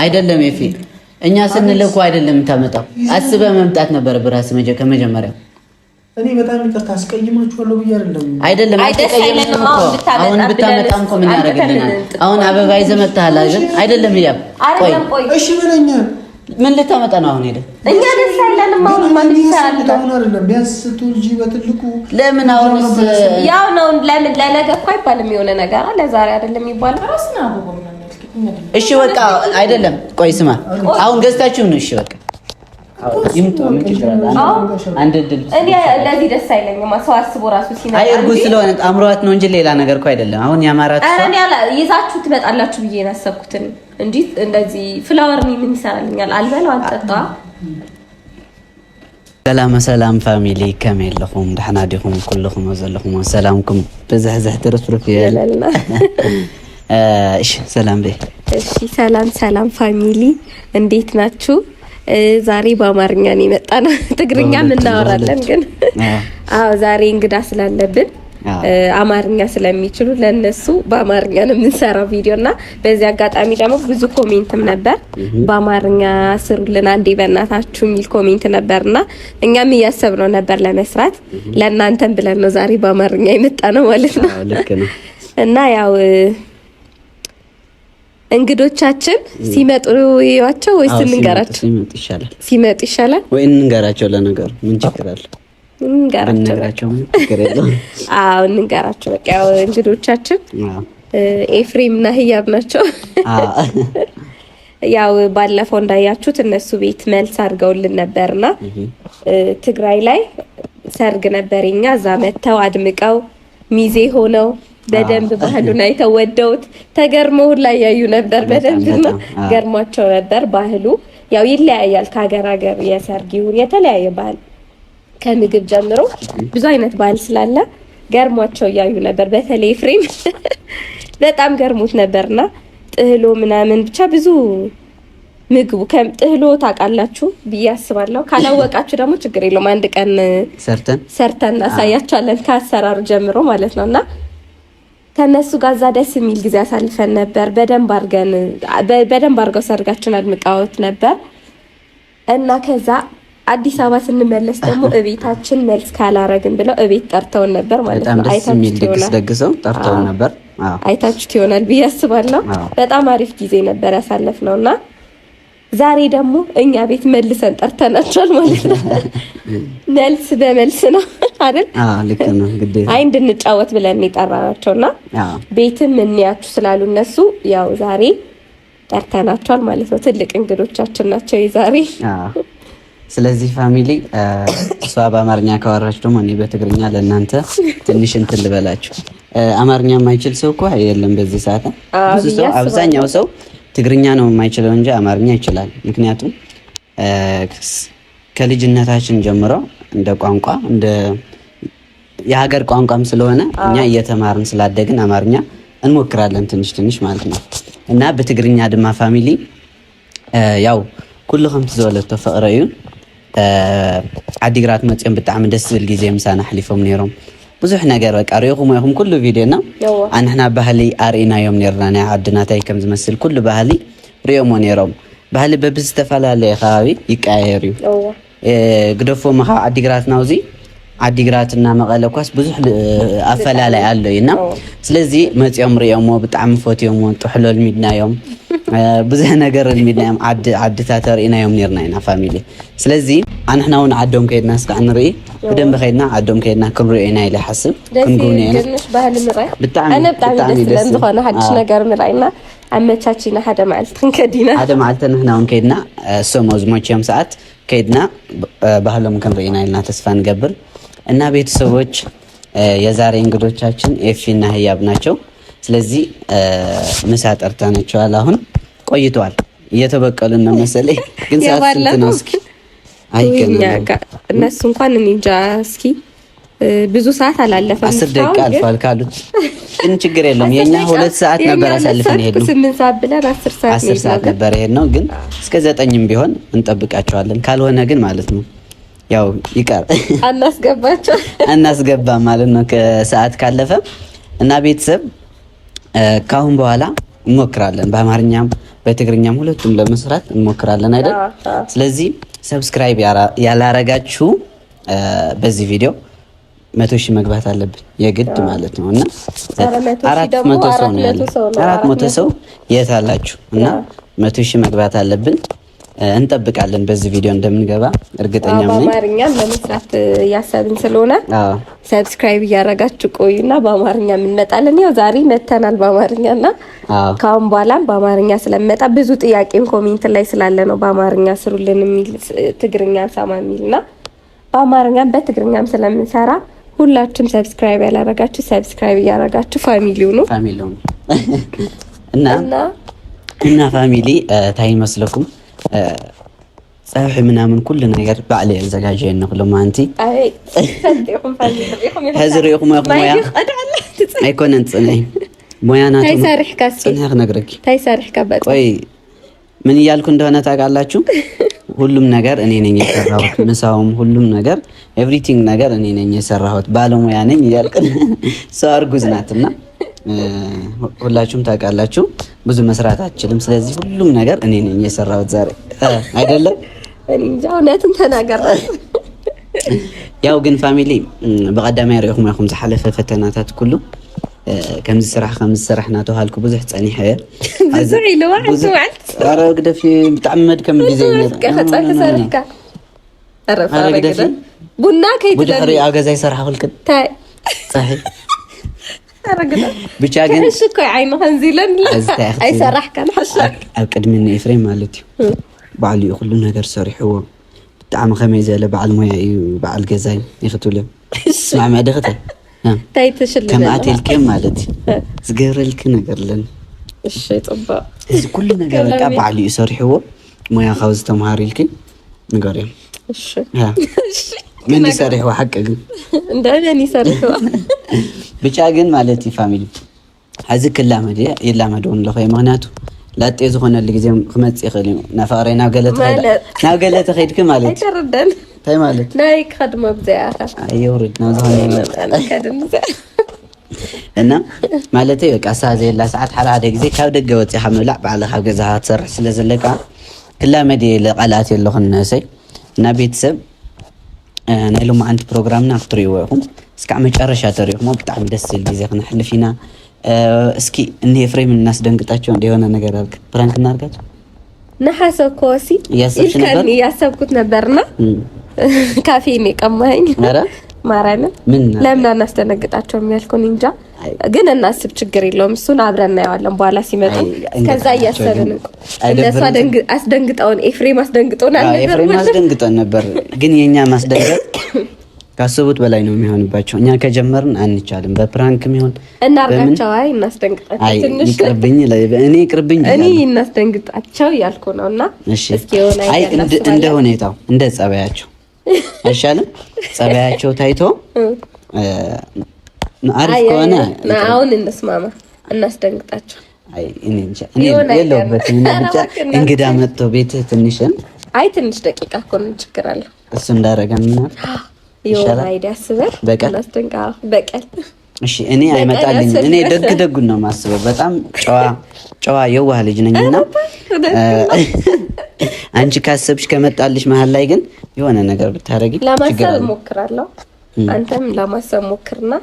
አይደለም ኤፊ፣ እኛ ስንልህ አይደለም የምታመጣው። አስበህ መምጣት ነበር ብራስ ከመጀመሪያው። እኔ በጣም ይቅርታ አስቀይማችኋለሁ ብዬ አይደለም። አይደለም አትቀየምንም እኮ አሁን ብታመጣ እንኳ ምን ያደርግልናል? አሁን አበባ ይዘህ መጥተሃል አይደል? አይደለም ያ ቆይ እሺ በለኝ። ምን ልታመጣ ነው አሁን? ሄደህ እኛ ደስ አይለንም። አሁን ማን ይሰራል? አሁን አይደለም ቢያንስ ስትወልጂ በትልቁ ለምን አሁንስ ያው ነው። ለምን ለነገ እኮ አይባልም የሆነ ነገር ለዛሬ አይደለም ይባላል። እሺ በቃ አይደለም። ቆይ ስማ፣ አሁን ገዝታችሁ ነው። እሺ በቃ ይምጡ። ምን ችግር አለ? አንድ እድል። እኔ እንደዚህ ደስ አይለኝም። ሰው አስቦ ራሱ ሲመጣ አይ እርጉዝ ስለሆነ አምሯት ነው እንጂ ሌላ ነገር እኮ አይደለም። አሁን ያማራት ሰው እኔ ይዛችሁ ትመጣላችሁ ብዬ ነው ያሰብኩትን እንጂ እንደዚህ flower እኔ ምን ይሰራልኛል? አልበላው አልጠጣ። ሰላም ሰላም family፣ ከመይ ኣለኹም? ደሕና ዲኹም? ኩልኹም ዘለኹም ሰላምኩም ብዝሕዝሕ ትርፍርፍ ይበለልና። እሺ ሰላም በይ። እሺ ሰላም ሰላም family፣ እንዴት ናችሁ? ዛሬ በአማርኛ ነው የመጣነው። ትግርኛም እናወራለን ግን አዎ ዛሬ እንግዳ ስላለብን አማርኛ ስለሚችሉ ለነሱ በአማርኛ ነው የምንሰራው ቪዲዮ እና በዚህ አጋጣሚ ደግሞ ብዙ comment ም ነበር በአማርኛ ስሩልን አንዴ በእናታችሁ የሚል comment ነበርና እኛም እያሰብነው ነበር ለመስራት፣ ለእናንተም ብለን ነው ዛሬ በአማርኛ የመጣነው ማለት ነው። እና ያው እንግዶቻችን ሲመጡ ይዋቸው ወይስ እንንገራቸው? ሲመጡ ይሻላል። ሲመጡ ይሻላል ወይ እንንገራቸው? ለነገሩ ምን ችግር አለ? እንንገራቸው። አዎ እንንገራቸው። በቃ ያው እንግዶቻችን ኤፍሬም እና ህያብ ናቸው። ያው ባለፈው እንዳያችሁት እነሱ ቤት መልስ አድርገውልን ነበርና ትግራይ ላይ ሰርግ ነበር የኛ። እዛ መጥተው አድምቀው ሚዜ ሆነው በደንብ ባህሉን አይተው ወደውት ተገርመው ሁላ እያዩ ነበር። በደንብ ነው ገርሟቸው ነበር። ባህሉ ያው ይለያያል ከሀገር ሀገር፣ የሰርግ ይሁን የተለያየ ባህል ከምግብ ጀምሮ ብዙ አይነት ባህል ስላለ ገርሟቸው እያዩ ነበር። በተለይ ፍሬም በጣም ገርሞት ነበርና ጥህሎ ምናምን ብቻ ብዙ ምግቡ ጥህሎ ታውቃላችሁ ብዬ አስባለሁ። ካላወቃችሁ ደግሞ ችግር የለውም፣ አንድ ቀን ሰርተን እናሳያችኋለን ከአሰራሩ ጀምሮ ማለት ነውና ከነሱ ጋር እዛ ደስ የሚል ጊዜ አሳልፈን ነበር። በደንብ አድርገው ሰርጋችን አድምቀውት ነበር እና ከዛ አዲስ አበባ ስንመለስ ደግሞ እቤታችን መልስ ካላረግን ብለው እቤት ጠርተውን ነበር ማለት ነው። አይታችሁት ይሆናል፣ ደግሰው ጠርተውን ነበር። አይታችሁት ይሆናል ብዬ አስባለሁ። በጣም አሪፍ ጊዜ ነበር ያሳለፍነው እና ዛሬ ደግሞ እኛ ቤት መልሰን ጠርተናቸዋል ማለት ነው። መልስ በመልስ ነው አይደል? አዎ ልክ ነው። ግዴታ አይ እንድንጫወት ብለን የጠራናቸውና ቤትም እንያችሁ ስላሉ እነሱ ያው ዛሬ ጠርተናቸዋል ማለት ነው። ትልቅ እንግዶቻችን ናቸው የዛሬ። ስለዚህ family፣ እሷ በአማርኛ ካወራች ደግሞ እኔ በትግርኛ ለእናንተ ትንሽ እንትን ልበላችሁ። አማርኛ የማይችል ሰው እኮ የለም በዚህ ሰዓት። ብዙ ሰው፣ አብዛኛው ሰው ትግርኛ ነው የማይችለው እንጂ አማርኛ ይችላል። ምክንያቱም ከልጅነታችን ጀምሮ እንደ ቋንቋ እንደ የሀገር ቋንቋም ስለሆነ እኛ እየተማርን ስላደግን አማርኛ እንሞክራለን ትንሽ ትንሽ ማለት ነው። እና በትግርኛ ድማ family፣ ያው ኩሉ ከምቲ ዝበለቶ ፍቅረ እዩ። ዓዲግራት መፅኦም ብጣዕሚ ደስ ዝብል ግዜ ምሳና ኣሕሊፎም ነይሮም። ብዙሕ ነገር በቃ ሪኢኹም ኢኹም ኩሉ ቪድዮና። ኣንሕና ባህሊ ኣርኢናዮም ነርና፣ ናይ ዓድና እንታይ ከም ዝመስል ኩሉ ባህሊ ሪኦሞ ነይሮም። ባህሊ በብዝተፈላለየ ከባቢ ይቀያየር እዩ። ግደፎ ካብ ዓዲግራት ናብዚ ዓዲግራትና መቐለ ኳስ ብዙሕ ኣፈላላይ ኣሎ እዩ። እና ስለዚ መፂኦም ሪኦሞ ብጣዕሚ ፈትዮሞ፣ ጥሕሎ ልሚድናዮም፣ ብዙሕ ነገር ልሚድናዮም፣ ዓድታት ኣርኢናዮም ነርና ኢና family። ስለዚ ኣንሕና እውን ዓዶም ከይድና ስካዕ ንርኢ፣ ብደንቢ ከይድና ዓዶም ከይድና ክንሪኦ ኢና ኢለ ይሓስብ። ክንጉብንዮ ኢና። ባህሊ ምርኣይ ኣነ ብጣዕሚ ደስ ዝብለኒ፣ ዝኾነ ሓድሽ ነገር ምርኣይና ኣመቻቺና ሓደ መዓልቲ ክንከድ ኢና። ሓደ መዓልቲ ንሕና እውን ከይድና እሶም ኣብ ዝመቸዮም ሰዓት ከይድና ባህሎም ክንርኢና ኢልና ተስፋ ንገብር። እና ቤተሰቦች፣ የዛሬ እንግዶቻችን ኤፊ እና ህያብ ናቸው። ስለዚህ ምሳ ጠርተናቸዋል። አሁን ቆይተዋል፣ እየተበቀሉን ነው መሰለኝ። ግን ሰዓት ስንት ነው? እስኪ እነሱ እንኳን እኔ እንጃ፣ እስኪ ብዙ ሰዓት አላለፈም። 10 ደቂቃ አልፏል ካሉት ግን ችግር የለውም። የኛ 2 ሰዓት ነበር አሳልፈን የሄድነው። 8 ሰዓት ብለን 10 ሰዓት። 10 ሰዓት ነበር የሄድነው፣ ግን እስከ 9ም ቢሆን እንጠብቃቸዋለን። ካልሆነ ግን ማለት ነው ያው ይቀር አናስገባቸው አናስገባም ማለት ነው ከሰዓት ካለፈ። እና ቤተሰብ፣ ካሁን በኋላ እንሞክራለን በአማርኛም በትግርኛም ሁለቱም ለመስራት እንሞክራለን አይደል? ስለዚህ subscribe ያላረጋችሁ በዚህ ቪዲዮ 100,000 መግባት አለብን የግድ ማለት ነው። እና 400 ሰው ነው ያለው። 400 ሰው የት አላችሁ? እና 100,000 መግባት አለብን። እንጠብቃለን በዚህ ቪዲዮ እንደምንገባ እርግጠኛ ነኝ። በአማርኛም ለመስራት እያሰብን ስለሆነ subscribe እያደረጋችሁ ቆዩና በአማርኛ እንመጣለን። ያው ዛሬ መተናል በአማርኛና ከአሁን በኋላም በአማርኛ ስለመጣ ብዙ ጥያቄም comment ላይ ስላለ ነው በአማርኛ ስሩልን የሚል ትግርኛ ሳማ የሚልና በአማርኛም በትግርኛም ስለምንሰራ ሁላችሁም subscribe ያላረጋችሁ subscribe እያረጋችሁ family ው ነው family ው እና እና family ታይ መስለኩም ፀብሒ ምናምን ኩሉ ነገር ባዕለ ዘጋጀ ንክሎ ማንቲ ሕዚ ሪኢኹም ኢኹም ሞያ ኣይኮነን ፅንዒ ሞያ ናቱ ፅንሒ ክነግረኪ ቆይ ምን እያልኩ እንደሆነ ታውቃላችሁ? ሁሉም ነገር እኔ ነኝ የሰራሁት፣ ምሳውም ሁሉም ነገር everything ነገር እኔ ነኝ የሰራሁት፣ ባለሙያ ነኝ እያልኩ ሰው እርጉዝ ናትና ሁላችሁም ታውቃላችሁ፣ ብዙ መስራት አችልም። ስለዚህ ሁሉም ነገር እኔ ነኝ የሰራሁት ዛሬ አይደለም። እንጃ እውነትን ተናገር። ያው ግን family ብቀዳማይ ሪኢኹም ኢኹም ዝሓለፈ ፈተናታት ኩሉ ከምዚ ስራሕ ከምዚ ስራሕ እናተባሃልኩ ብዙሕ ፀኒሐ እየ። ብዙሕ ኢልዋ ኧረ ግደፊ ብጣዕሚ መድከም ግዜ ቡና ብድሕሪ ኣብ ገዛ ይሰርሓ ክልክል ፀሒ ብቻ ግን ኣብ ቅድሚ ኤፍሬም ማለት እዩ ባዕሉ እዩ ኩሉ ነገር ሰሪሕዎ ብጣዕሚ ከመይ ዝበለ በዓል ሞያ እዩ በዓል ገዛይ ይክትብሎ ስማዕ ድኽተ ከምኣትልክም ማለት እዩ ዝገብረልክ ነገር ኣለኒ። እዚ ኩሉ ነገር በቃ ባዕሉ እዩ ሰሪሕዎ ሞያ ካብ ዝተምሃሩ ኢልክ ንገር እዮም። መን ይሰሪሕዎ ሓቂ ግን እንደመን ይሰሪሕዎ ብቻ ግን ማለት እዩ family ሕዚ ክላመድ እየ ይላመድውን ኣለኹ እየ። ምክንያቱ ላጤ ዝኾነሉ ግዜ ክመፅእ ይኽእል እዩ። ናፍቅረይ ናብ ገለ ተኸይድክ ማለት እዩ እንታይ ማለት ናይ ክኸድሞ ብዘያ የውርድ ናብ ዝኾነ እና ማለት በቃ ሳ ዘየላ ሰዓት ሓደ ሓደ ግዜ ካብ ደገ ወፂኻ ምብላዕ ባዕልኻ ኣብ ገዛኻ ትሰርሕ ስለ ዘለካ ክላመድ እየ ቃልኣት የለኹን ንእሰይ እና ቤተሰብ ናይ ሎማዓንቲ ፕሮግራምና ክትሪእዎ ኢኹም እስካዕ መጨረሻ ተሪኢኹሞ ብጣዕሚ ደስ ዝብል ግዜ ክነሕልፍ ኢና። እስኪ እኒ ኤፍሬም እናስደንግጣቸው እንደሆነ ነገር አድርግ prank እናርጋቸው። ነሐሰብኮ ሲ ኢልካኒ እያሰብኩት ነበርና ካፌን የቀማኸኝ ማርያምን ለምን አናስደነግጣቸውም ያልኩን እንጃ። ግን እናስብ፣ ችግር የለውም እሱን አብረን እናየዋለን በኋላ ሲመጡ። ከዛ እያሰብን እነሱ አስደንግጠውን ኤፍሬም አስደንግጦን ኤፍሬም አስደንግጦን ነበር። ግን የእኛ ማስደንገጥ ካስቡት በላይ ነው የሚሆንባቸው። እኛ ከጀመርን አንቻልም። በ prank ም ይሁን እናርጋቸው። አይ እናስደንግጣቸው ትንሽ ይቅርብኝ፣ እኔ ይቅርብኝ፣ እኔ እናስደንግጣቸው እያልኩ ነው። እና እስኪ የሆነ አይ እንደ ሁኔታው እንደ ጸባያቸው አይሻልም? ጸባያቸው ታይቶ አሪፍ ከሆነ አሁን እንስማማ፣ እናስደንግጣቸው። አይ እኔ እንጃ እኔ የለሁበትም። ብቻ እንግዳ መጥቶ ቤትህ ትንሽን አይ ትንሽ ደቂቃ እኮ ነው፣ ችግር አለው እሱ እንዳደረገን ምናምን የሆነ idea አስበህ በቀል በቀል። እሺ እኔ አይመጣልኝም። እኔ ደግ ደጉን ነው የማስበው። በጣም ጨዋ ጨዋ የዋህ ልጅ ነኝና አንቺ ካሰብሽ ከመጣልሽ መሀል ላይ ግን የሆነ ነገር ብታረጊ ለማሰብ እሞክራለሁ። አንተም ለማሰብ ሞክርና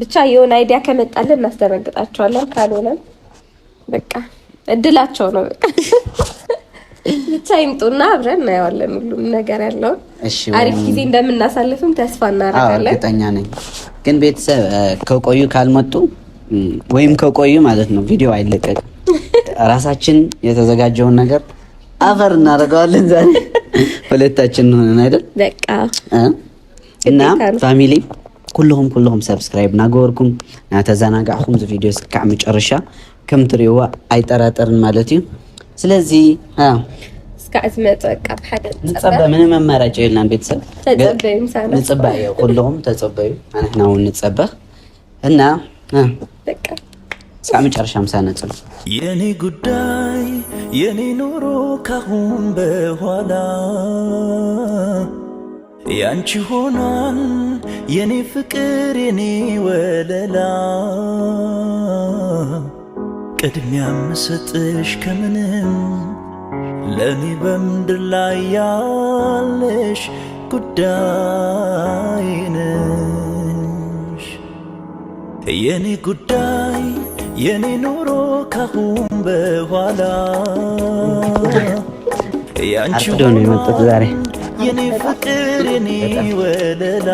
ብቻ የሆነ idea ከመጣልን እናስደነግጣቸዋለን። ካልሆነም በቃ እድላቸው ነው። በቃ ብቻ ይምጡና አብረን እናየዋለን ሁሉም ነገር ያለውን። አሪፍ ጊዜ እንደምናሳልፍም ተስፋ እናደርጋለን። እርግጠኛ ነኝ። ግን ቤተሰብ ከቆዩ ካልመጡ ወይም ከቆዩ ማለት ነው ቪዲዮ አይለቀቅም። ራሳችን የተዘጋጀውን ነገር አፈር እናደርገዋለን። ዛሬ ሁለታችን ሆነን አይደል? በቃ እና family ኩልኩም ኩልኩም subscribe ናገበርኩም ናተዘናጋዕኩም እዚ ቪድዮ እስካዕ መጨረሻ ከም ትሪእዋ ኣይጠራጠርን ማለት እዩ። ስለዚ እስካዕ ዝመፀ በቃ ብሓደ ንፀበ ምንም ኣማራጭ የብልናን። ቤተሰብ ንፅበ እዮ፣ ኩልኩም ተፀበዩ፣ ንሕና እውን ንፀበ እና በቃ እስካዕ መጨረሻ ምሳና ፅኑ። የኔ ጉዳይ የኔ ኑሮ ካሁን በኋላ ያንቺ ሆኗል የኔ ፍቅር የኔ ወለላ። ቅድሚያ ምሰጥሽ ከምንም ለእኔ በምድር ላይ ያለሽ ጉዳይ ነሽ። የኔ ጉዳይ የኔ ኑሮ ካሁን በኋላ ያንቺ ነው የመጡት ዛሬ የኔ ፍቅር የኔ ወለላ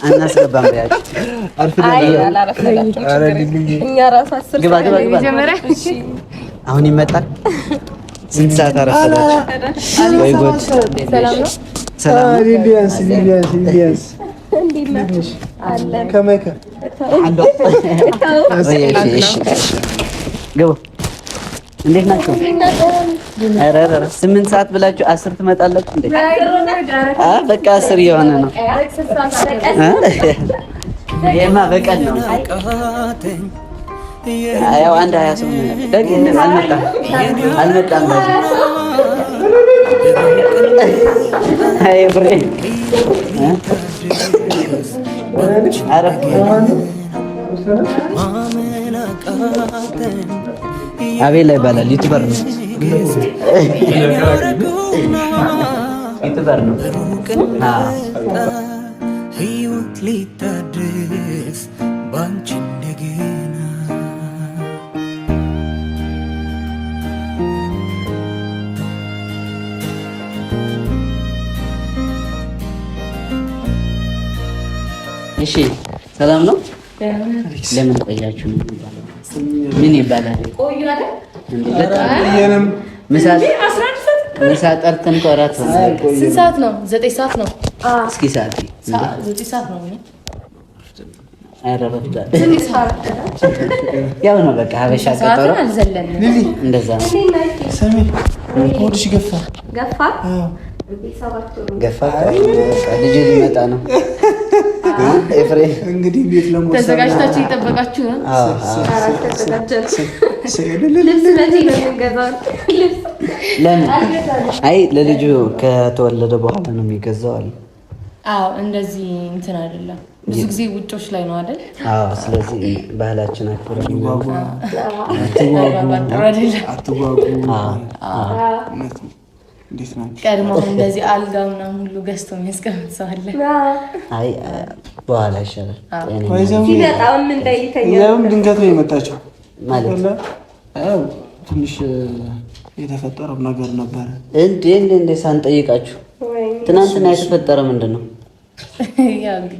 አናስገባም። አሁን ይመጣል። ስንት ሰዓት አረፈዳችሁ? ወይ ጉድ! ግቡ። እንዴት ናቸው? ኧረ ኧረ 8 ሰዓት ብላችሁ 10 ትመጣላችሁ እንዴ? በቃ 10 እየሆነ ነው። ይሄማ በቀን ነው። ያው አንድ 20 ሰው ደግ አልመጣም አልመጣም። አይ ብሬ አቤላ ይባላል። YouTuber ነው። YouTuber ነው። ህይወት ሊታደስ ባንቺ እንደገና። እሺ ሰላም ነው። ለምን ቆያችሁ? ምን ይባላል? ምሳ ጠርተን እኮ እራት ስንት ሰዓት ነው? 9 ሰዓት ነው። እስኪ ሰዓት 9 ሰዓት ነው። ያው ነው በቃ ሀበሻ ቀጠሮ እንደዛ ነው። ሆድሽ ገፋ ገፋ ገፋ ልጅ ሊመጣ ነው። ኤፍሬም እንግዲህ ቤት ለመውሰድ ተዘጋጅታችሁ እየጠበቃችሁ ነው። ለምን? አይ ለልጁ ከተወለደ በኋላ ነው የሚገዛው አለ። አዎ እንደዚህ እንትን አይደለም። ብዙ ጊዜ ውጮች ላይ ነው አይደል? አዎ። ስለዚህ ባህላችን አክብረን አትጓጉ። ቀድሞ እንደዚህ አልጋ ምናምን ሁሉ ገዝቶ የሚያስቀምጥ ሰው አለ። አይ በኋላ ይሻላል። ድንገት ነው የመጣቸው ማለት ትንሽ የተፈጠረው ነገር ነበረ። እንዴ እንዴ ሳንጠይቃችሁ ትናንትና የተፈጠረ ምንድን ነው? ያለ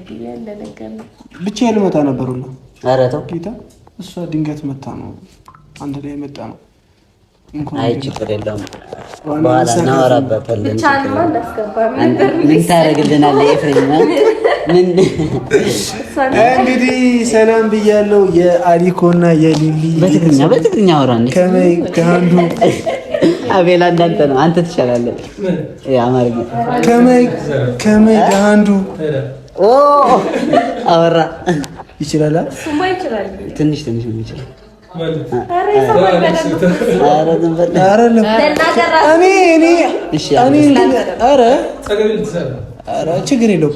ነገር ነው። ብቻዬን ልመጣ ነበሩና ኧረ ተው ጌታ፣ እሷ ድንገት መታ ነው አንድ ላይ መጣ ነው። አይ ችግር የለውም፣ በኋላ እናወራበታለን። ምን ታደርግልናለህ ኤፍሬም? እንግዲህ ሰላም ብያለሁ። የአሊኮና የሊሊ በትግርኛ በትግርኛ አውራ ከመይ ከአንዱ አቤላ እንዳንተ ነው። አንተ ትሻላለህ። አማርኛ ከመይ ከመይ ከአንዱ አወራ ይችላል። ትንሽ ትንሽ ነው የሚችለው። ኧረ ችግር የለውም።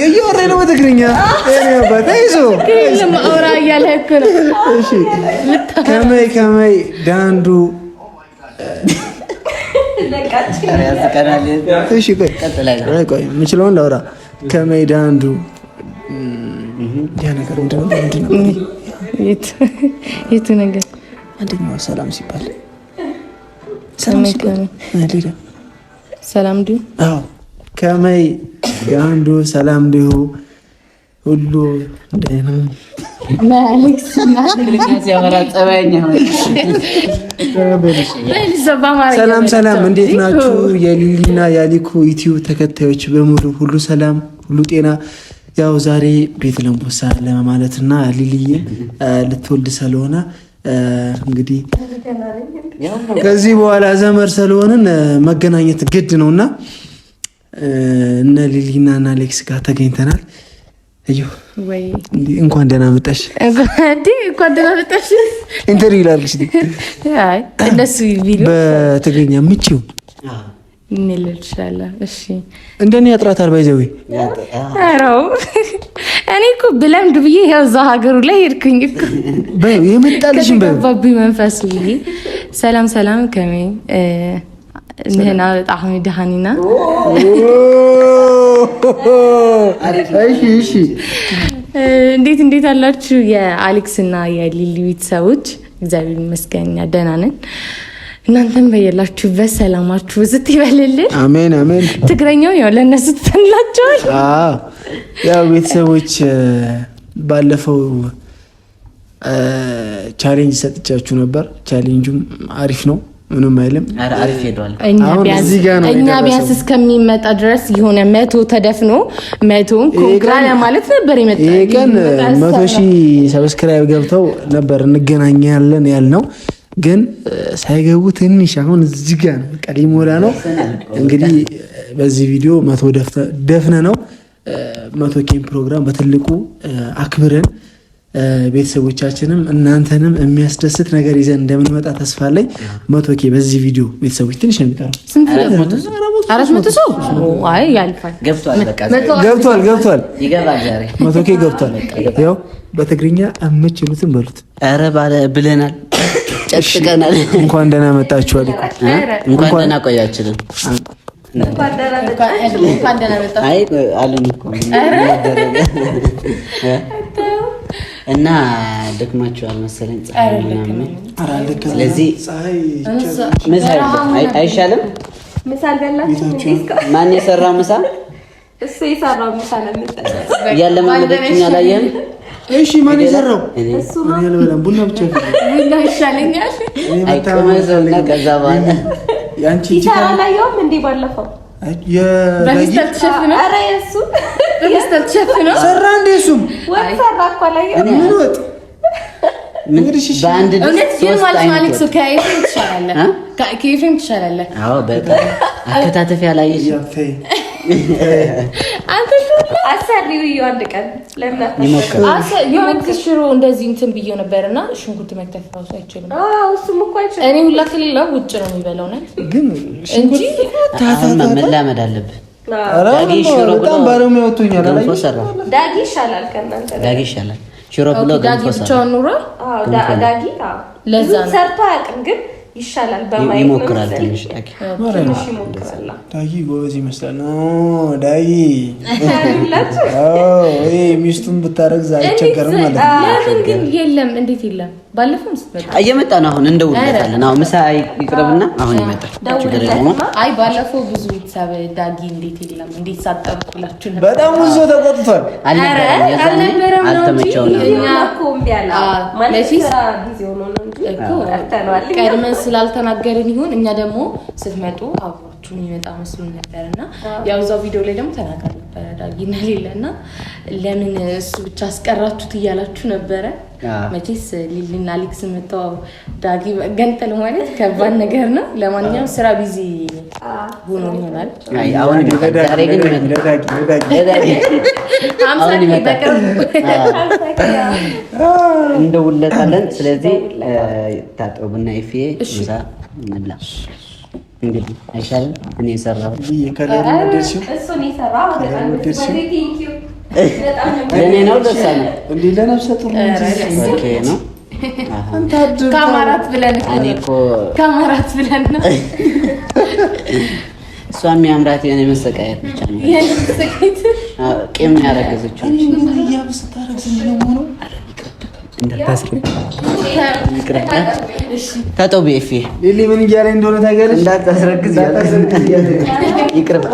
እያወራኝ ነው በትግርኛ። ከመይ ከመይ ዳንዱ የምችለውን ላውራ። ከመይ ዳንዱ ያ ነገር ምንድን ነው? የቱ ነገር? አንደኛው ሰላም ሲባል ሰላም ሲባል ሰላም ዲሁ። አዎ ከመይ ጋንዱ ሰላም ዲሁ ሁሉ ደህና። ሰላም ሰላም፣ እንዴት ናችሁ? የሊሊና የአሊኮ ዩቲዩብ ተከታዮች በሙሉ ሁሉ ሰላም፣ ሁሉ ጤና። ያው ዛሬ ቤት ለምቦሳ ለማለትና ሊሊዬ ልትወልድ ስለሆነ እንግዲህ ከዚህ በኋላ ዘመር ስለሆንን መገናኘት ግድ ነው እና እነ ሊሊና እና አሌክስ ጋር ተገኝተናል። እዩ እንኳን ደህና መጣሽ። እንኳን ደህና መጣሽ። Interview ላድርግሽ። አይ እነሱ ቢሉ በትግርኛ ምቺው ምን ልል እችላለሁ? እሺ እንደኔ ያጥራታል። By the way ኧረ እኔ እኮ ብለምድ ብዬ ያው እዛው ሀገሩ ላይ ሄድኩኝ እኮ የመጣልሽም ከተገባብኝ መንፈሱ ብዬ። ሰላም ሰላም፣ ከመይ ንሕና ብጣዕሚ ደሃን ኢና። እሺ እሺ። እንዴት እንዴት አላችሁ የአሌክስ እና የሊሊ ቤተሰቦች? እግዚአብሔር ይመስገን እኛ ደህና ነን። እናንተም በየላችሁበት ሰላማችሁ ብዝት ይበልልን። አሜን አሜን። ትግረኛው ያው ለእነሱ ትተንላቸዋል። ያው ቤተሰቦች ባለፈው challenge ሰጥቻችሁ ነበር። Challenge ኡም አሪፍ ነው፣ ምንም አይልም። አሪፍ ሄዷል። እኛ ቢያንስ እስከሚመጣ ድረስ የሆነ 100 ተደፍኖ 100ን congra ለማለት ነበር የመጣ። ይሄ ቀን 100,000 subscribe ገብተው ነበር እንገናኛለን ያልነው፣ ግን ሳይገቡ ትንሽ አሁን እዚህ ጋር ነው፣ በቃ ሊሞላ ነው። እንግዲህ በዚህ ቪዲዮ 100 ደፍነ ነው 100 K ን ፕሮግራም በትልቁ አክብረን ቤተሰቦቻችንም እናንተንም የሚያስደስት ነገር ይዘን እንደምንመጣ ተስፋ አለኝ። 100 K በዚህ ቪዲዮ ቤተሰቦች ትንሽ ነው የሚቀረው። 400 ሰው አይ ያልፋል። ገብቷል፣ በቃ ገብቷል፣ ገብቷል፣ ይገባል። ዛሬ 100 K ገብቷል። ያው በትግርኛ የምችሉትን በሉት። ኧረ ባለ ብለናል፣ ጨቅጭቀናል። እንኳን ደህና መጣችሁ አለኩ። እንኳን ደህና ቆያችልን። አይ አሉን እኮ እና ደክማችኋል መሰለኝ ፀሐይ ምናምን። ስለዚህ ምሳ አይሻልም? ምሳ አልበላችሁም? ማን የሰራው ምሳ? እሱ የሰራው ምሳ ነው። እያለማመደችኝ አላየህም? እሺ ማን የሰራው? እኔ አልበላም፣ ቡና ብቻ ቡና ይሻለኛል። አይቀመሰውና ከዛ በኋላ ያንቺ ሲሰራ አላየሁም እንዴ ባለፈው? በፌስታል ተሸፍኖ ኧረ የእሱ በፌስታል ተሸፍኖ ሰራ እንዴ? እሱም ወጥ ሰራ እኮ አላየሁም። ምን ወጥ? በአንድ እውነት ግን ማለት ነው አሌክስ፣ ከኤፍሬም ትሻላለህ፣ ከኤፍሬም ትሻላለህ። አዎ በጣም አከታተፍ ያላየሽ አንተ አሰሪው እዩ አንድ ቀን ለምን የሆነ ጊዜ ሽሮ እንደዚህ እንትን ብዬው ነበር እና ሽንኩርት መክተፍ ራሱ አይችልም። እሱም እኮ አይችልም። እኔ ሁላ ከሌላው ውጭ ነው የሚበላው ነት ግን እንጂ አሁን መላመድ አለብህ። በጣም ባለሙያ ወጥቶኛል። ገንፎ ሰራ። ዳጊ ይሻላል ከእናንተ ዳጊ ይሻላል። ሽሮ ብሎ ዳጊ ገንፎ ሰራ። ብቻውን ኑሯል። ዳጊ ለዛ ነው ሰርቶ አያውቅም፣ ግን ይሻላል በማየት ይሞክራል። ትንሽ ዳጊ ትንሽ ይሞክራል። ዳጊ ጎበዝ ይመስላል። ዳጊ ሚስቱን ብታረግዝ አይቸገርም ማለት ነው። ለምን ግን የለም? እንዴት የለም? ባለፈውም ስትመጣ እየመጣ ነው። አሁን እንደውልለታለን። አሁን ምሳ ይቅረብና አሁን ይመጣል። ችግር የለውም። አይ ባለፈው ብዙ ቤተሰብ ዳጊ እንዴት የለም እንዴት ሳጠብቁላችሁ ነበር። በጣም ብዙ ተቆጥቷል። አልነበረም፣ የዛኔ አልነበረም ነው እንጂ አልተመቸውም ነበር። እኛ እኮ እምቢ አለ ማለት ስራ ጊዜ ሆኖ ነው እንጂ ጠርተነዋል። ቀድመን ስላልተናገርን ይሁን እኛ ደግሞ ስትመጡ አብሯችሁ የሚመጣ መስሎን ነበር እና ያው እዛው ቪዲዮ ላይ ደግሞ ተናግራ ነበረ ዳጊ እና ሌለ እና ለምን እሱ ብቻ አስቀራችሁት እያላችሁ ነበረ። መቼስ ሊሊና አሌክስ መጥተው ዳጊ መገንጠል ማለት ከባድ ነገር ነው። ለማንኛውም ስራ busy ሆኖ ይሆናል። አይ አሁን ይመጣል። ዛሬ ግን ይመጣል። አሁን ይመጣል። እንደውለታለን። ስለዚህ ታጠቡና ኤፍዬ ምሳ እንብላ። እንግዲህ አይሻልም? እኔ የሰራሁት ለእኔ ነው። ለእሷ ነው እንዴ? ለነፍሰ ጡር Okay ነው። ከአማራት ብለን እኔ እኮ ከአማራት ብለን ነው። እሷ የሚያምራት የኔ መሰቃየት ብቻ ነው። ቂም ነው ያረገዘችው። ታጠቢ ኤፌ ሊሊ ምን እያለኝ እንደሆነ ታውቂያለሽ? እንዳታስረግዝ ይቅርብ።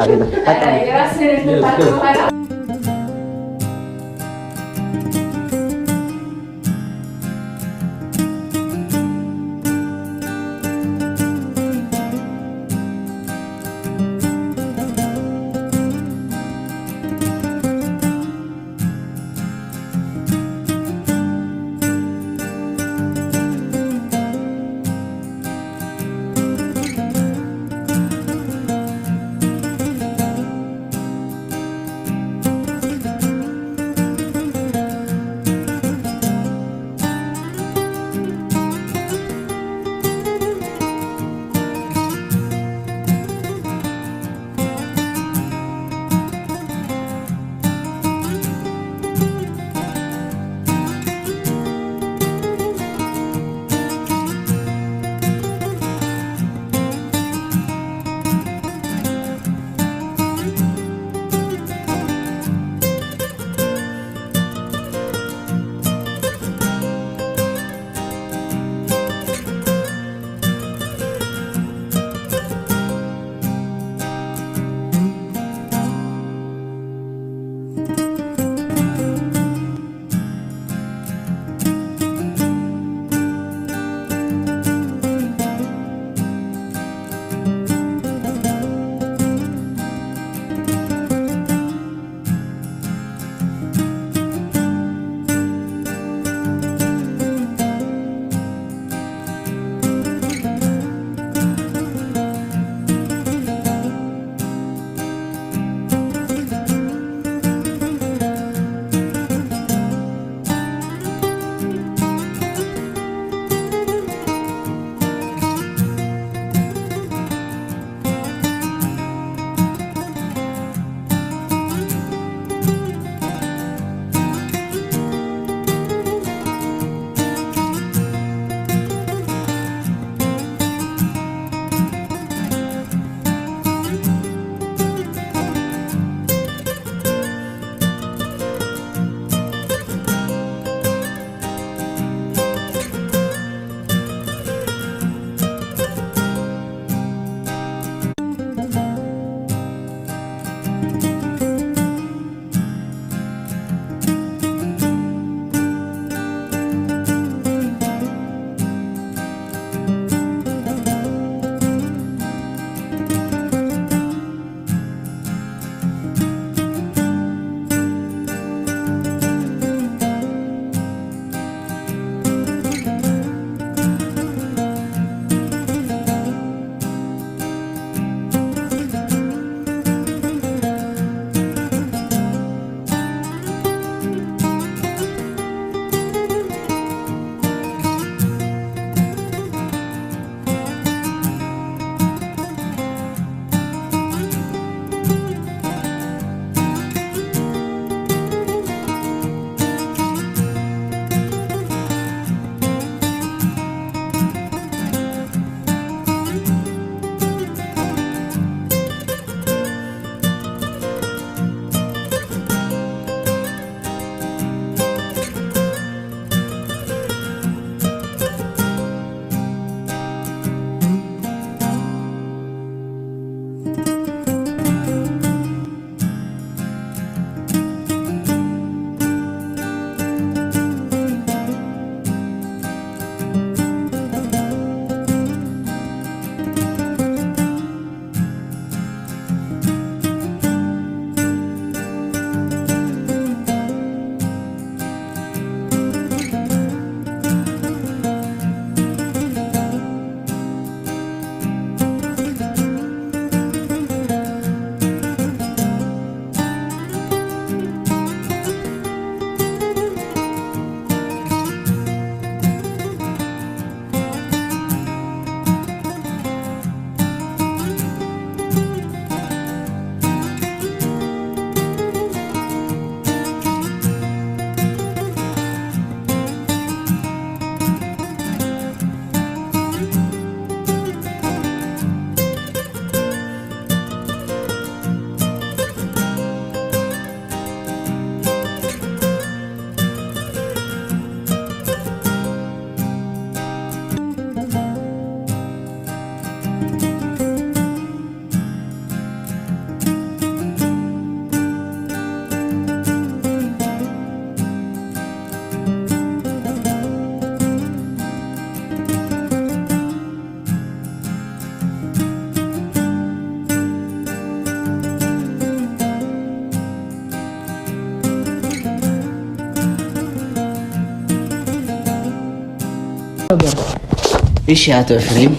እሺ አቶ ኤፍሬም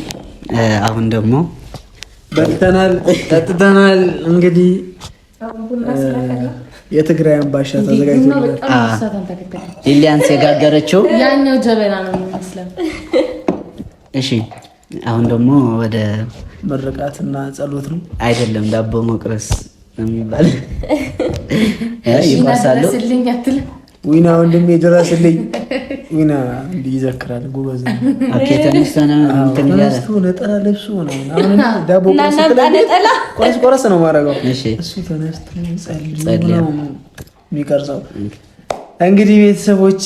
አሁን ደግሞ በልተናል፣ ጠጥተናል። እንግዲህ የትግራይ አምባሻ ተዘጋጅቶልናል። ሊሊያንስ የጋገረችው ያኛው ጀበና ነው የሚመስለው። እሺ አሁን ደግሞ ወደ ምርቃትና ጸሎት ነው። አይደለም ዳቦ መቁረስ ነው የሚባል ይቆርሳሉ። ድረስልኝ አትልም? ዊና ወንድሜ ድረስልኝ። ዊና እንዲህ ይዘክራል፣ ጎበዝ ነው። okay ተነስቶ ነው እንትን እያለ ተነስቶ ነጠላ ለብሶ ነው። አሁን እኔ ዳቦ እና ቆረስ እናምጣ ስትለኝ ነጠላ። ቆረስ ቆረስ ነው የማደርገው። እሺ እሱ ተነስቶ ጸልዮ ጸልዮ ነው የሚቀርጸው። እንግዲህ ቤተሰቦች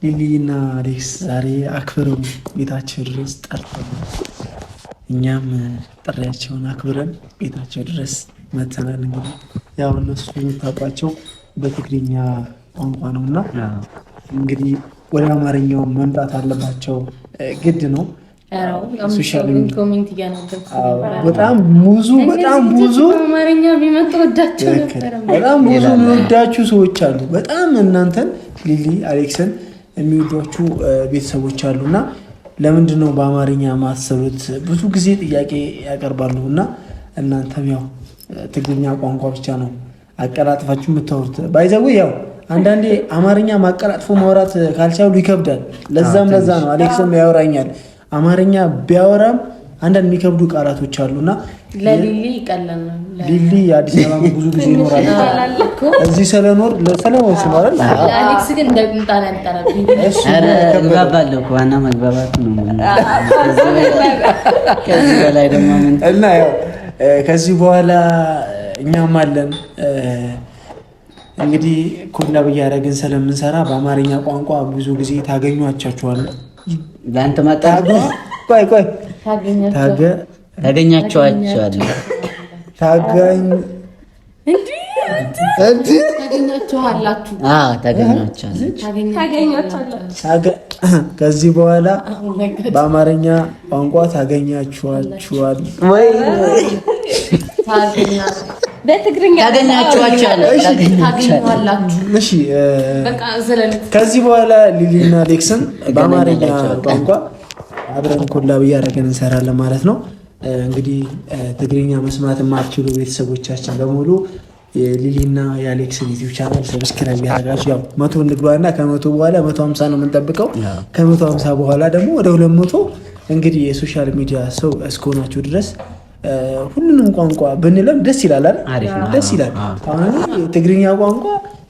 ሊሊና አሌክስ ዛሬ አክብረው ቤታቸው ድረስ ጠርተው እኛም ጥሪያቸውን አክብረን ቤታቸው ድረስ መተናል። እንግዲህ ያው እነሱ የምታውቋቸው በትግርኛ ቋንቋ ነው እና እንግዲህ ወደ አማርኛው መምጣት አለባቸው ግድ ነው። social media comment እያነበብኩ ነበረ። በጣም ብዙ በጣም እነዚህ ብዙ ልጆች በአማርኛ ቢመጡ ወዳቸው ትክክል። ነበረ። በጣም ብዙ የሚወዳችሁ ሰዎች አሉ። በጣም እናንተን ሊሊ አሌክስን የሚወዷችሁ ቤተሰቦች አሉ እና ለምንድን ነው በአማርኛ ማትሰሩት? ብዙ ጊዜ ጥያቄ ያቀርባሉ እና እናንተም ያው ትግርኛ ቋንቋ ብቻ ነው አቀላጥፋችሁ የምታወሩት። by the way ያው አንዳንዴ አማርኛ ማቀላጥፎ ማውራት ካልቻሉ ይከብዳል። ለዛም ለዛ ነው አሌክስም ያወራኛል። አማርኛ ቢያወራም አንዳንድ የሚከብዱ ቃላቶች አሉና ለሊሊ ይቀላል ነው። ሊሊ አዲስ አበባ ብዙ ጊዜ ይኖራል። እዚህ ስለኖር ስለኖር ይኖራል። ለአሌክስ ግን እንደ ቁምጣን ያጠረብኝ። እሱ ኧረ ከበደ። እግባባለሁ እኮ ዋና መግባባቱ ነው። ከዚህ በላይ ደግሞ ምን እና ያው ከዚህ በኋላ እኛም አለን እንግዲህ collab እያደረግን ስለምንሰራ በአማርኛ ቋንቋ ብዙ ጊዜ ታገኟቸዋል። ለአንተ ማጣ ቆይ ቆይ ታገኛቸው ታገ ታገኛቸዋቸዋለህ። ታጋኝ ታገኛችኋላችሁ። ታገኛችኋለች። ከዚህ በኋላ በአማርኛ ቋንቋ ታገኛችኋችኋል። በትግርኛ እሺ፣ ከዚህ በኋላ ሊሊና ሌክስን በአማርኛ ቋንቋ አብረን collab እያደረግን እንሰራለን ማለት ነው። እንግዲህ ትግርኛ መስማት የማትችሉ ቤተሰቦቻችን በሙሉ የሊሊና የአሌክስን ዩቲዩብ channel subscribe ያደረጋችሁ ያው 100 እንግባና ከ100 በኋላ 150 ነው የምንጠብቀው። ከ150 በኋላ ደግሞ ወደ 200። እንግዲህ የ social media ሰው እስከሆናችሁ ድረስ ሁሉንም ቋንቋ ብንለም ደስ ይላል አይደል? ደስ ይላል። አሁን ትግርኛ ቋንቋ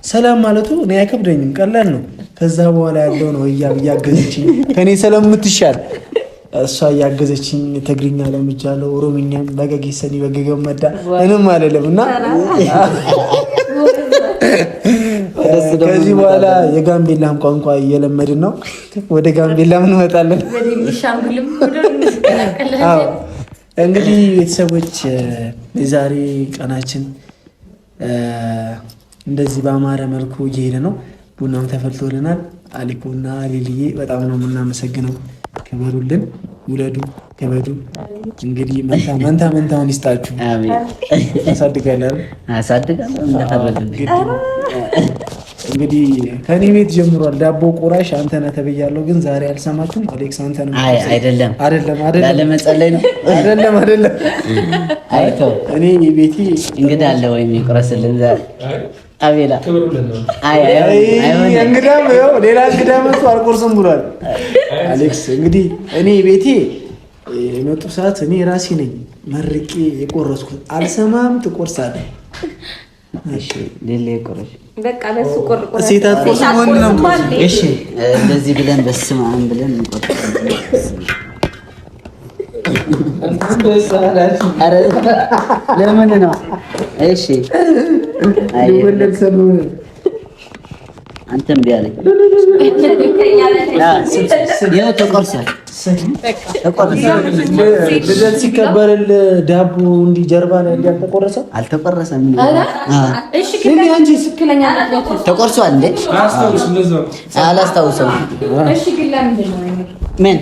ሰላም ማለቱ እኔ አይከብደኝም፣ ቀላል ነው። ከዛ በኋላ ያለው ነው እያገዘችኝ ከእኔ ስለምትሻል እሷ እያገዘችኝ ትግርኛ ለምጃለሁ፣ ኦሮምኛም በገጌሰኒ በገገመዳ ምንም አልልም። እና ከዚህ በኋላ የጋምቤላም ቋንቋ እየለመድን ነው። ወደ ጋምቤላም እንመጣለን። እንግዲህ ቤተሰቦች የዛሬ ቀናችን እንደዚህ በአማረ መልኩ እየሄደ ነው። ቡናም ተፈልቶልናል። አሊኮና ሊልዬ በጣም ነው የምናመሰግነው። ክበሩልን፣ ውለዱ፣ ክበዱ። እንግዲህ መንታ መንታውን ይስጣችሁ። አሳድጋለሁ አሳድጋለሁ። እንግዲህ ከኔ ቤት ጀምሯል። ዳቦ ቆራሽ አንተ ነህ ተብያለሁ፣ ግን ዛሬ አልሰማችሁም። አሌክስ አንተ ነህ። አይደለም አይደለም አይደለም፣ ለመጸለይ ነው። አይደለም አይደለም። አይተው እኔ ቤቴ እንግዳ አለ ወይም ይቆረስልን ዛሬ አቤላ እንግዳም ይኸው ሌላ እንግዳ መጥቶ አልቆርስም ብሏል አሌክስ። እንግዲህ እኔ ቤቴ የመጡ ሰዓት እኔ ራሴ ነኝ መርቄ የቆረስኩት። አልሰማም፣ ትቆርሳለህ። ሴት አትቆርስም፣ ወንድ ነው። እሺ እንደዚህ ብለን በስመ አብ ብለን እንቆርሳለን። ለምን ነው? እሺ አንተም ቢያለኝ ይኸው ተቆርሷል። ልደት ሲከበርል ዳቦ እንዲህ ጀርባ ላይ እንዲህ አልተቆረሰም? አልተቆረሰም። ተቆርሷል እንዴ? አላስታውሰውም። ምን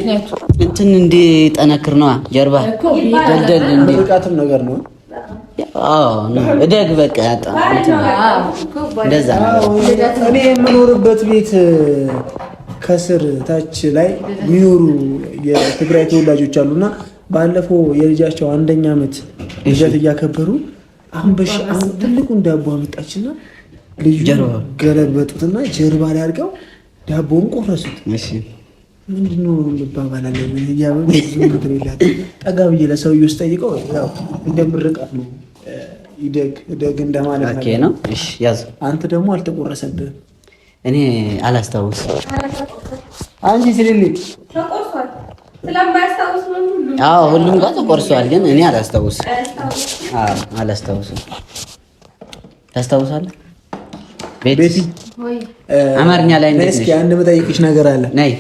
እንትን እንዲጠነክር ነዋ ጀርባ ደልደል እንዲ ምርቃትም ነገር ነው። እደግ በቃ እንደዛ ነው። እኔ የምኖርበት ቤት ከስር ታች ላይ የሚኖሩ የትግራይ ተወላጆች አሉና ባለፈው የልጃቸው አንደኛ ዓመት ልደት እያከበሩ አሁን ትልቁን ዳቦ አመጣችና ልጁ ገለበጡትና ጀርባ ላይ አድርገው ዳቦውን ቆረሱት። ምንድነው እንባባላለን። ጠጋ ብዬ ለሰውዬው ስጠይቀው ያው እንደ ምርቃት ነው፣ ይደግ እደግ እንደማለት ነው። እሺ ያዝ። አንተ ደግሞ አልተቆረሰብህም። እኔ አላስታውስም። አንቺ ስልልኝ አዎ ሁሉም ጋር ተቆርሷል፣ ግን እኔ አላስታውስም። አዎ አላስታውስም። ታስታውሳለህ? ቤቲ አማርኛ ላይ እንዴት ነሽ? እስኪ አንድ የምጠይቅሽ ነገር አለ። ነይ።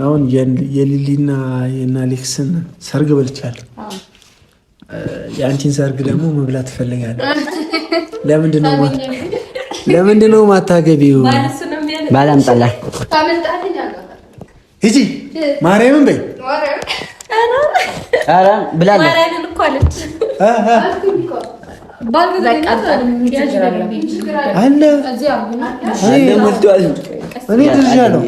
አሁን የሊሊና የአሌክስን ሰርግ በልቻለሁ። የአንቺን ሰርግ ደግሞ መብላት እፈልጋለሁ። ለምንድን ነው ማታገቢው? ባላምጣላ ሂጂ ማርያምን በይ። ኧረ ብላለች። አለ እኔ ድርሻለሁ።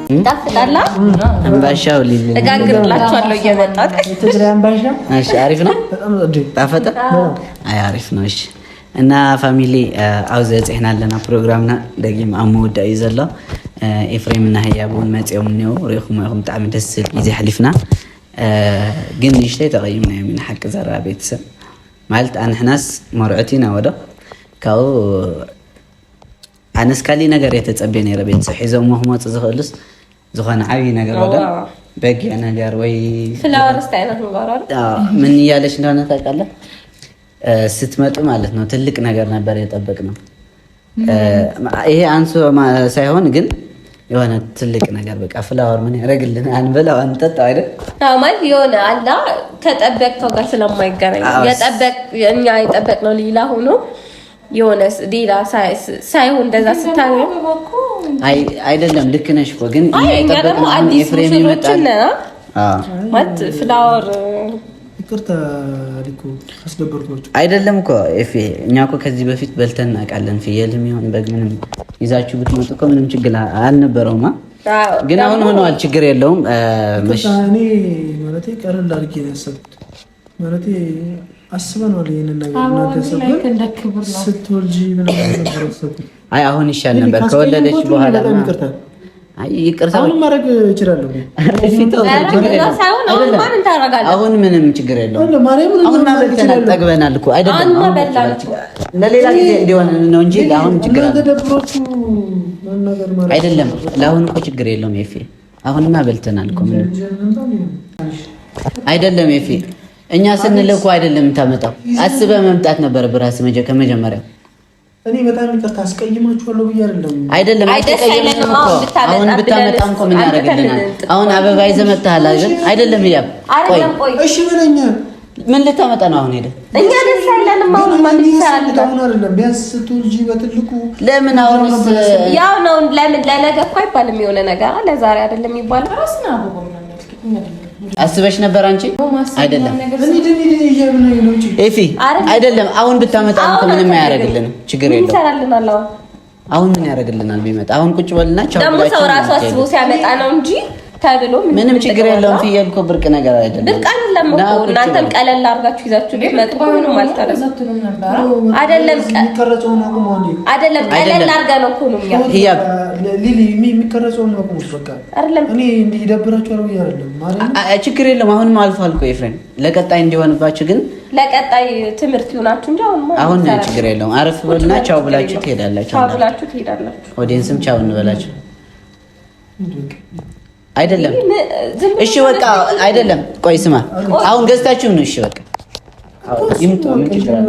ይጣፍጣል። አምባሻው ሊል እጋግርላችኋለሁ እየመጣሁ። የትግራይ አምባሻ እሺ፣ አሪፍ ነው። ጣፈጠ። አይ አሪፍ ነው። እሺ እና family ኣብዚ በፂሕና ኣለና ፕሮግራምና ደጊም ኣብ ምውዳእ እዩ ዘሎ። ኤፍሬም እና ህያብ እውን መፂኦም እኒአው፣ ሪኢኹም ኢኹም። ብጣዕሚ ደስ ዝብል ግዜ ሓሊፍና፣ ግን ንእሽተይ ተቐይምና እዮም ኢና። ሓቂ ዘረባ ቤተሰብ ማለት ኣንሕናስ መርዑት ኢና ወዶ። ካብኡ ኣነስ ካሊእ ነገር እየ ተፀብየ ነይረ። ቤተሰብ ሒዞሞ ክመፁ ዝኽእሉስ ዝኾነ ዓብዪ ነገር ወዶ፣ በጊዕ ነገር ወይ Flower style ነው። ምን እያለች እንደሆነ ታውቃለህ? ስትመጡ ማለት ነው ትልቅ ነገር ነበር የጠበቅነው። ይሄ አንሶ ሳይሆን ግን የሆነ ትልቅ ነገር በቃ flower ምን ያደርግልን? አንበላው አንጠጣው አይደል? ማለት የሆነ አላ ከጠበቅከው ጋር ስለማይገናኝ የጠበቅ እኛ የጠበቅነው ሌላ ሆኖ የሆነ ሌላ ሳይሆን እንደዛ ስታየው አይደለም። ልክ ነሽ እኮ፣ ግን እኛ ደግሞ አዲስ ሙሽሮችን ማለት flower ይቅርታ እኮ አስደበርኳችሁ። አይደለም እኮ ኤፌ፣ እኛ እኮ ከዚህ በፊት በልተን እናውቃለን። ፍየልም ይሁን በግ ምንም ይዛችሁ ብትመጡ እኮ ምንም ችግር አልነበረውማ። ግን አሁን ሆነዋል፣ ችግር የለውም። እኔ ማለቴ ቀለል አድርጌ ነው ያሰብኩት። ማለቴ አስበነዋል ይሄንን ነገር፣ እናንተ ያሰብኩት ስትወልጂ ምናምን ነበር ያሰብኩት። አይ አሁን ይሻል ነበር ከወለደች በኋላ። ይቅርታ። አይ ይቅርታ አሁን ማድረግ እችላለሁ። አሁን ምንም ችግር የለውም። አሁን በልተናል፣ ጠግበናል እኮ አይደለም። ለሌላ ጊዜ እንዲሆን ነው እንጂ ለአሁን ችግር አይደለም። ለአሁን እኮ ችግር የለውም ኤፌ። አሁንማ በልተናል እኮ ምንም አይደለም ኤፌ። እኛ ስንልህ እኮ አይደለም የምታመጣው፣ አስበህ መምጣት ነበር ብራስህ ከመጀመሪያው። እኔ በጣም ይቅርታ አስቀይማችኋለሁ ብዬ አይደለም። አይደለም፣ አልተቀየምንም እኮ። አሁን ብታመጣም እኮ ምን ያደርግልናል? አሁን አበባ ይዘህ መጥተሃል አይደል? አይደለም ህያብ፣ ቆይ እሺ በለኝ። ምን ልታመጣ ነው አሁን ሄደህ? እኛ ደስ አይለንም። አሁን ማን ይሰራል? አሁን አይደለም፣ ቢያንስ ስትወልጂ በትልቁ። ለምን አሁንስ ያው ነው። ለምን ለነገ እኮ አይባልም። የሆነ ነገር ለዛሬ አይደለም የሚባለው። አስበሽ ነበር አንቺ? አይደለም ኤፊ፣ አይደለም። አሁን ብታመጣ እኮ ምንም አያደርግልንም፣ ችግር የለውም። አሁን ምን ያደርግልናል ቢመጣ? አሁን ቁጭ በልና ቻው ደግሞ ሰው ራሱ አስቦ ሲያመጣ ነው እንጂ ተብሎ ምንም ችግር የለውም። ፍየል እኮ ብርቅ ነገር አይደለም። ብርቅ አይደለም እኮ፣ እናንተም ቀለል አድርጋችሁ ይዛችሁ ብትመጡ ምንም ማለት አይደለም። አይደለም አይደለም፣ ቀለል አድርገህ ነው እኮ ነው እኛ ህያብ ሊሊ የሚቀረጸውን አቁሙት። በቃ አይደለም እኔ እንዲህ ይደብራችኋል ብዬ አይደለም። ችግር የለውም። አሁንም አልፏል እኮ ኤፍሬም። ለቀጣይ እንዲሆንባችሁ ግን ለቀጣይ ትምህርት ይሆናችሁ እንጂ አሁን አሁን ችግር የለውም። አረፍ በሉና ቻው ብላችሁ ትሄዳላችሁ። ቻው ብላችሁ ትሄዳላችሁ። Audience ም ቻው እንበላችሁ። አይደለም እሺ፣ በቃ አይደለም። ቆይ ስማ፣ አሁን ገዝታችሁ ነው። እሺ በቃ ይምጡ። ምን ችግር አለ?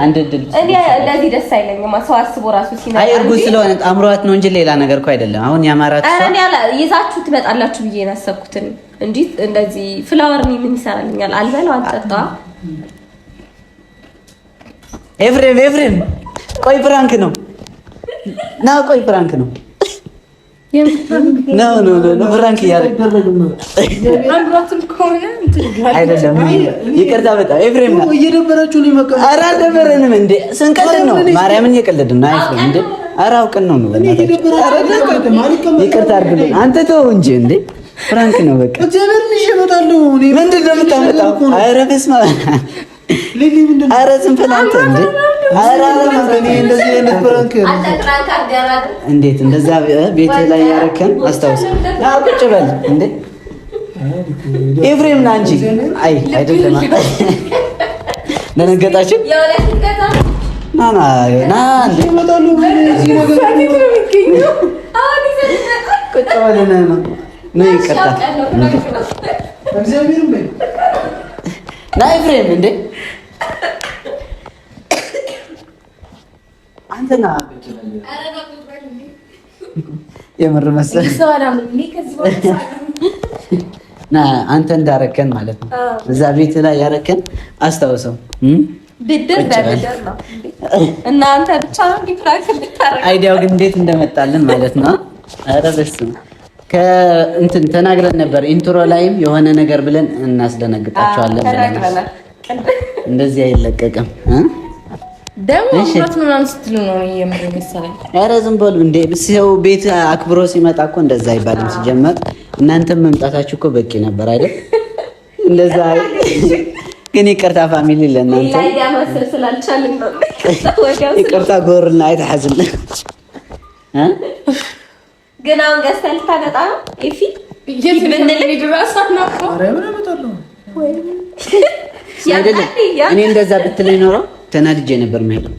አንድ እድል። እኔ እንደዚህ ደስ አይለኝም። ሰው አስቦ ራሱ ሲመጣ አይ እርጉዝ ስለሆነ አምሯት ነው እንጂ ሌላ ነገር እኮ አይደለም። አሁን ያማራት ሰው እኔ ይዛችሁ ትመጣላችሁ ብዬ ነው ያሰብኩት እንጂ እንደዚህ flower እኔ ምን ይሰራልኛል? አልበላው አልጠጣ። ኤፍሬም፣ ኤፍሬም ቆይ prank ነው። ና ቆይ prank ነው። No, no, no, prank እያደረግን አይደለም። ይቅርታ በጣም ኤፍሬም ነው። እየደበራችሁ ነው። ኧረ አልደበረንም እንዴ፣ ስንቀልድ ነው። ማርያምን እየቀለድን ነው። ኤፍሬም እንዴ፣ ኧረ አውቀን ነው ነው። ይቅርታ አድርግልን። አንተ ተው እንጂ እንዴ፣ prank ነው በቃ። ምንድን ነው የምታመጣው? ኧረ በስመ አብ፣ ኧረ ዝም በል አንተ እንዴ። እንዴት እንደዛ ቤት ላይ ያረከን አስታውስ። ቁጭ በል እንዴ ኤፍሬም ና እንጂ። አይ አይደለም፣ ደነገጣችን። ና ና ና እንዴ ቁጭ በል ነው። ይቅርታ ና ኤፍሬም እንዴ አንተና የምር መሰለህ ና አንተ እንዳረከን ማለት ነው። እዛ ቤት ላይ ያረከን አስታውሰው። ብድር በብድር ነው እና አንተ ብቻ ነው እንዲህ prank እንድታረግ Idea ው ግን እንዴት እንደመጣልን ማለት ነው። ኧረ በስመ አብ፣ ከእንትን ተናግረን ነበር። Intro ላይም የሆነ ነገር ብለን እናስደነግጣቸዋለን ብለናል። እንደዚህ አይለቀቅም። ደግሞ አምራት ነው ምናምን ስትሉ ነው የምር መሰለኝ። ኧረ ዝም በሉ እንዴ! ሰው ቤት አክብሮ ሲመጣ እኮ እንደዛ አይባልም። ሲጀመር እናንተም መምጣታችሁ እኮ በቂ ነበር አይደል? እንደዛ ግን ይቅርታ family ለእናንተ ይቅርታ ጎርና አይተሐዝልን። ግን አሁን ገዝተህ ልታመጣ ነው ኤፊ? እኔ እንደዛ ብትለኝ ኖሮ ተናድጄ ነበር የምሄደው።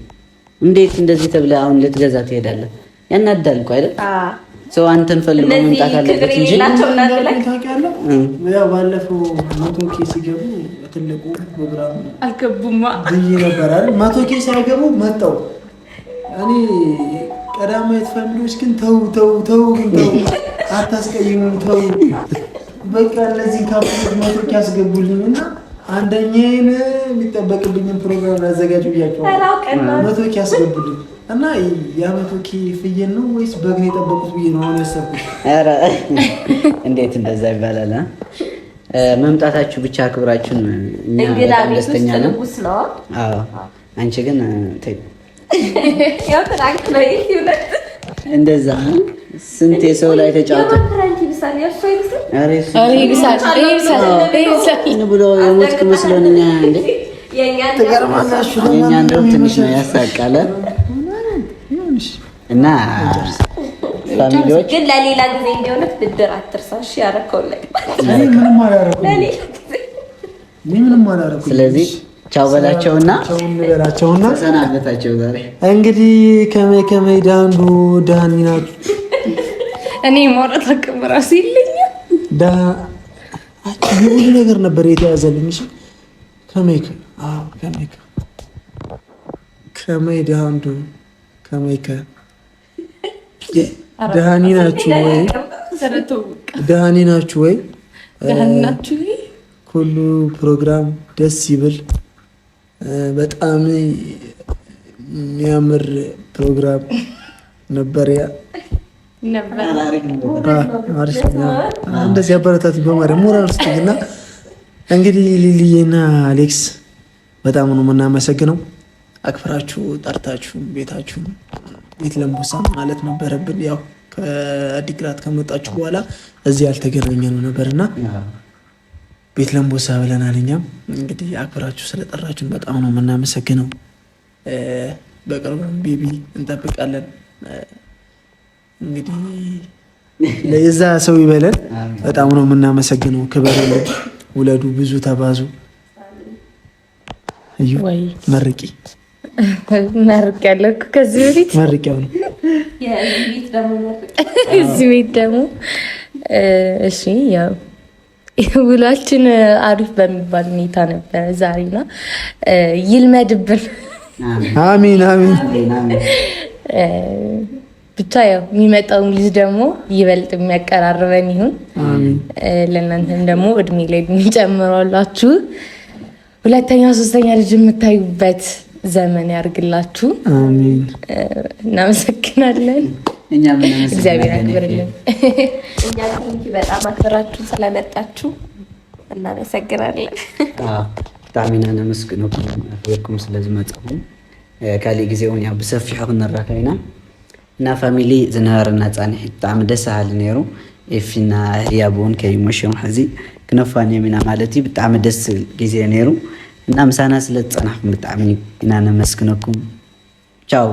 እንዴት እንደዚህ ተብለህ አሁን ልትገዛ ትሄዳለህ? ያናዳል እኮ አይደል? ሰው አንተን ፈልጎ መምጣት አለበት እንጂ ያው ባለፈው 100K ሲገቡ ትልቁ ፕሮግራም አልገቡማ ብዬ ነበር አይደል? 100K ሳይገቡ መጣው። እኔ ቀዳማዊት family ዎች ግን ተው ተው ተው ግን ተው አታስቀይሙም፣ ተው በቃ እነዚህ couple ኦች 100K ያስገቡልኝ እና አንደኛዬን የሚጠበቅብኝን ፕሮግራም ላዘጋጅ ብያቸዋለሁ። 100K ያስገቡልኝ እና የ100K ፍየል ነው ወይስ በግ ነው የጠበቁት ብዬ ነው አሁን ያሰብኩት። ኧረ እንዴት እንደዛ ይባላል? መምጣታችሁ ብቻ አክብራችሁን እኛ በጣም ደስተኛ ነው። አዎ አንቺ ግን ተይ፣ ያው prank ነው ይሁን እንደዛ ስንት የሰው ላይ ተጫውቶ ብሎ የሞትክ መስሎን እኛ እንዴ የእኛ እንደውም ትንሽ ነው ያሳቃለ እና family ዎች ግን ለሌላ ጊዜ እንዲሆነት ብድር አትርሳ። እሺ ያደረከውን ነገር ምንም አላደረኩም። ስለዚህ ቻው በላቸውና ቻው እንበላቸውና ተሰናበታቸው። ዛሬ እንግዲህ ከመይ ከመይ ዳንዱ ዳኒ ናችሁ። እኔ ማውራት አቅም እራሱ የለኝም። የብዙ ነገር ነበር የተያዘልኝ። እሺ ከመይ ከመይ ከመይ ዳንዱ ከመይ ከ ዳኒ ናችሁ ወይ? ዳኒ ናችሁ ወይ? ኩሉ ፕሮግራም ደስ ይብል። በጣም የሚያምር ፕሮግራም ነበር። ያ እንደዚህ አበረታት በማርያም ሞራል ስጥኝና እንግዲህ ሊሊዬና አሌክስ በጣም ነው የምናመሰግነው። አክብራችሁ ጠርታችሁ ቤታችሁ ቤት ለምቦሳ ማለት ነበረብን። ያው ከአዲግራት ከመጣችሁ በኋላ እዚህ ያልተገናኘ ነው ነበርና ቤት ለምቦሳ ብለናል። እኛም እንግዲህ አክብራችሁ ስለጠራችሁን በጣም ነው የምናመሰግነው። በቅርቡ baby እንጠብቃለን። እንግዲህ ለዛ ሰው ይበለን። በጣም ነው የምናመሰግነው። ክበሩልን፣ ውለዱ፣ ብዙ ተባዙ። እዩ መርቂ መርቅ ያለው ከዚህ በፊት መርቅ ያው ነው። እዚህ ቤት ደግሞ እሺ ያው ውሏችን አሪፍ በሚባል ሁኔታ ነበረ ዛሬና ይልመድብን። አሚን አሚን። ብቻ ያው የሚመጣውን ልጅ ደግሞ ይበልጥ የሚያቀራርበን ይሁን። ለእናንተም ደግሞ እድሜ ላይ የሚጨምረላችሁ ሁለተኛ ሶስተኛ ልጅ የምታዩበት ዘመን ያርግላችሁ። አሚን። እናመሰግናለን። እግዚአብሔር ያክብርልን። እኛ thank you በጣም አክብራችሁ ስለመጣችሁ እናመሰግናለን። ብጣዕሚ ኢና ነመስግነኩም ኣክቢርኩም ስለዝመፅኹም። ካሊእ ግዜ እውን ያው ብሰፊሑ ክንራኸብ ኢና እና family ዝነበረና ፃንሒት ብጣዕሚ ደስ በሃሊ ነይሩ። ኤፊና ህያብ እውን ከይመሽዮም ሕዚ ክነፋንዮም ኢና ማለት እዩ። ብጣዕሚ ደስ ዝብል ግዜ ነይሩ እና ምሳና ስለዝፀናሕኩም ብጣዕሚ ኢና ነመስግነኩም። ቻው።